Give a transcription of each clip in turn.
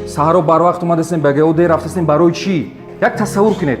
Саҳаро барвақт омадастем, ба гао дер рафтастем. Барои чӣ? Як тасаввур кунед: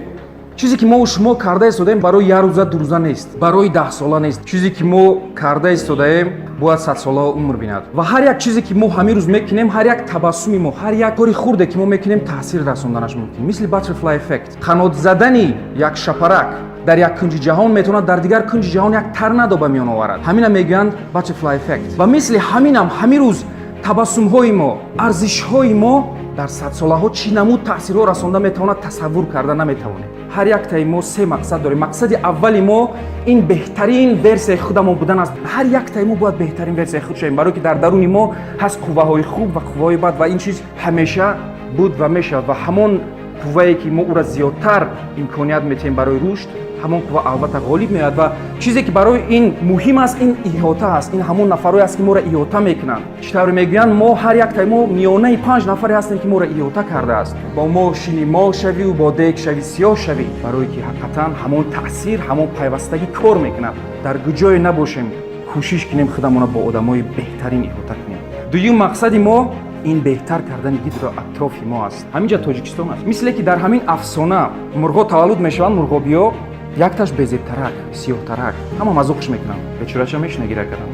чизе ки мо шумо карда истодаем, барои як рӯза, 2 рӯза нест, барои 10 сола нест. Чизе ки мо карда истодаем, бояд садсолаҳо умр бинад. Ва ҳар як чизе ки мо ҳамин рӯз мекунем, ҳар як табассуми мо, ҳар як кори хурде ки мо мекунем, таъсир расонданаш мумкин, мисли butterfly effect. Қанот задани як шапарак дар як кунҷи ҷаҳон метавонад дар дигар кунҷи ҷаҳон як торнадо ба миён оварад. Ҳамина мегӯянд butterfly effect. Ва мисли ҳаминам ҳамин рӯз табассумҳои мо, арзишҳои мо дар садсолаҳо чӣ намуд таъсирҳо расонда метавонад, тасаввур карда наметавонем. Ҳар яктаи мо се мақсад дорем. Мақсади аввали мо ин беҳтарин версияи худамон будан аст. Ҳар яктаи мо бояд беҳтарин версияи худ шавем, барое ки дар даруни мо ҳаст қувваҳои хуб ва қувваҳои бад, ва ин чиз ҳамеша буд ва мешавад. Ва ҳамон қуввае ки мо ӯра зиёдтар имконият метиҳем барои рушд, ҳамон қувва албатта ғолиб меояд. Ва чизе ки барои ин муҳим аст, ин иҳота аст, ин ҳамон нафарое аст, ки моро иҳота мекунанд. Чӣ тавре мегӯянд, мо ҳар яктаи мо миёнаи панҷ нафаре ҳастем, ки моро иҳота кардааст. Бо мо шини мо шавиву бо дег шави сиёҳ шавӣ, барое ки ҳақиқатан ҳамон таъсир, ҳамон пайвастагӣ кор мекунад. Дар куҷое набошем, кӯшиш кунем худамонро бо одамои беҳтарин иҳота кунем. Дуюм мақсади мо ин беҳтар кардани гирду атрофи мо аст. Ҳамин ҷа Тоҷикистон аст. Мисле ки дар ҳамин афсона мурғҳо таваллуд мешаванд, мурғобиё, якташ безебтарак, сиёҳтарак, ҳама мазоқш мекунанд, бечорача мешина гиря кардан.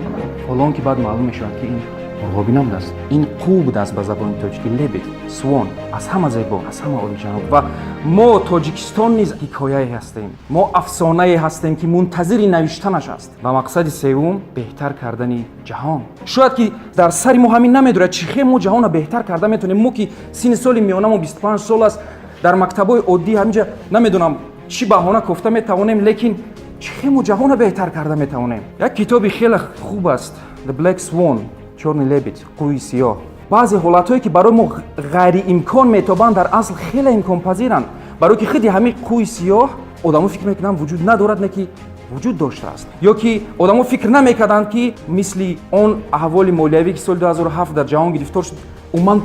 Ҳолон ки баъд маълум мешавад, ки ин мурғобӣ набудааст, ин қӯ будааст, ба забони тоҷикӣ лебедь, swan, аз ҳама зебо, аз ҳама олиҷаноб. Ва мо, Тоҷикистон, низ ҳикояе ҳастем, мо афсонае ҳастем, ки мунтазири навиштанаш аст. Ва мақсади севум беҳтар кардани ҷаҳон. Шояд ки дар сари мо ҳамин намедорад, чӣ хел мо ҷаҳонро беҳтар карда метавонем. Мо ки синни соли миёнамо 25 сол аст, дар мактабҳои оддӣ ҳаминҷа намедонам чӣ баҳона кофта метавонем, лекин чӣ хел мо ҷаҳонро беҳтар карда метавонем? Як китоби хеле хуб аст, The Black Swan, Чёрный лебедь, қӯи сиёҳ. Баъзе ҳолатҳое, ки барои мо ғайриимкон метобанд, дар асл хеле имконпазиранд, барое ки худи ҳамин қӯи сиёҳ одамо фикр мекунанд, вуҷуд надорад, не ки вуҷуд доштааст. Ё ки одамо фикр намекарданд, ки мисли он аҳволи молиявӣ, ки соли 2007 дар ҷаҳон гирифтор шуд, умуман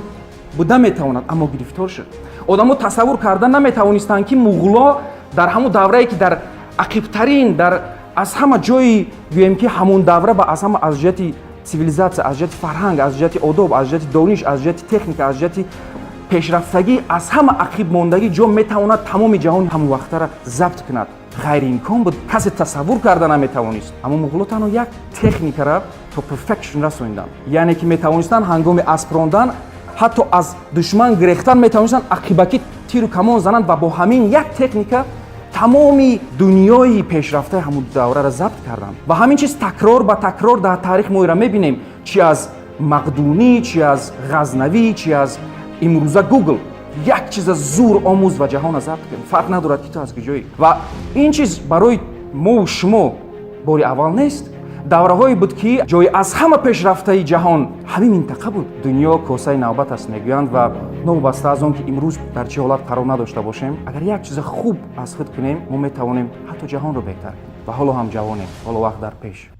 буда метавонад, аммо гирифтор шуд. Одамо тасаввур карда наметавонистанд, ки муғуло дар ҳамон даврае, ки дар ақибтарин, дар аз ҳама ҷои, гӯем ки ҳамон давра ба аз ҳама аз ҷиҳати цивилизатсия, аз ҷиҳати фарҳанг, аз ҷиҳати одоб, аз ҷиҳати дониш, аз ҷиҳати техника, аз ҷиҳати пешрафтагӣ аз ҳама ақибмондагӣ ҷо метавонад тамоми ҷаҳони ҳамон вақтара забт кунад, ғайриимкон буд, касе тасаввур карда наметавонист. Аммо муғуло танҳо як техникара то perfection расониданд, яъне ки метавонистанд ҳангоми асп рондан, ҳатто аз душман гирехтан, метавонистанд ақибакӣ тиру камон зананд ва бо ҳамин як техника тамоми дунёи пешрафтаи ҳамун давраро забт карданд. Ва ҳамин чиз такрор ба такрор дар таърих мо иро мебинем, чи аз Мақдунӣ, чи аз Ғазнавӣ, чи аз имрӯза Гугл. Як чиза зур омӯз ва ҷаҳонро забт кун, фарқ надорад, ки ту аз куҷоӣ. Ва ин чиз барои мову шумо бори аввал нест. Давраҳое буд, ки ҷои аз ҳама пешрафтаи ҷаҳон ҳамин минтақа буд. Дунё косаи навбат аст, мегӯянд. Ва новобаста аз он ки имрӯз дар чӣ ҳолат қарор надошта бошем, агар як чиза хуб аз худ кунем, мо метавонем ҳатто ҷаҳонро беҳтар кунем. Ва ҳоло ҳам ҷавонем, ҳоло вақт дар пеш.